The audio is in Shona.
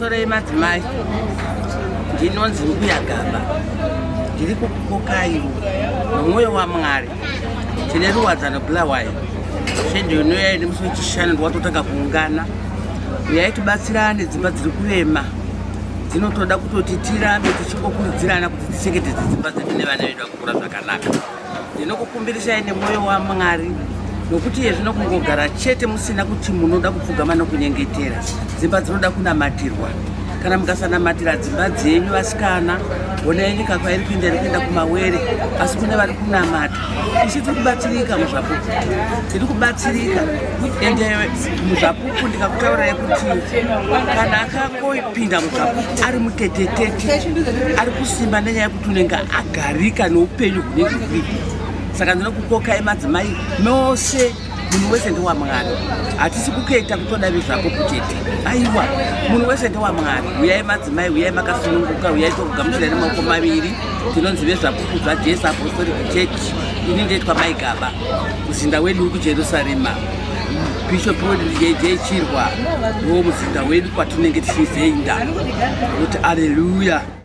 Pamusoroi madzimai, ndinonzi Mbuya Gaba, ndiri kukukokaiwo nomwoyo waMwari. Tine ruwadzano Bulawayo, svondo inouya nemusi wechishanu ndowatotanga kuungana. Uyai tibatsirane, dzimba dziri kurema dzinotoda kutoti tirambe tichingokurudzirana kuti tichengetedze dzimba dzedu nevana vedu vakukura zvakanaka. Ndinokukumbirisai nemwoyo waMwari nokuti iye zvino kungogara chete musina kuti munoda kupfugama nokunyengetera. Dzimba dzinoda kunamatirwa. Kana mukasanamatira dzimba dzenyu vasikana, honai nyika kwairi kuenda, iri kuenda kumawere, asi kune vari kunamata. Isu tiri kubatsirika muZvapupu, tiri kubatsirika ende muZvapupu ndikakutaurirai kuti kana akangopinda muZvapupu ari mutetetete ari kusimba nenyaya yekuti unenge agarika neupenyu hunenge huripo. Saka ndinokukokai madzimai mose, munhu wese ndewamwari. Hatisi kukuita kutoda vezvapupu chete, aiwa, munhu wese ndewamwari. Huyai madzimai, huyai makasununguka, huyai tokugamuchira nemaoko maviri. Tinonzi vezvapupu zvaJesu Apostolic Church. Ini ndoitwa Mai Gaba, muzinda wedu uri kuJerusarema. Bishop wedu ndiJJ Chirwa, ndiwo muzinda wedu kwatinenge tichizoenda. Kuti aleluya.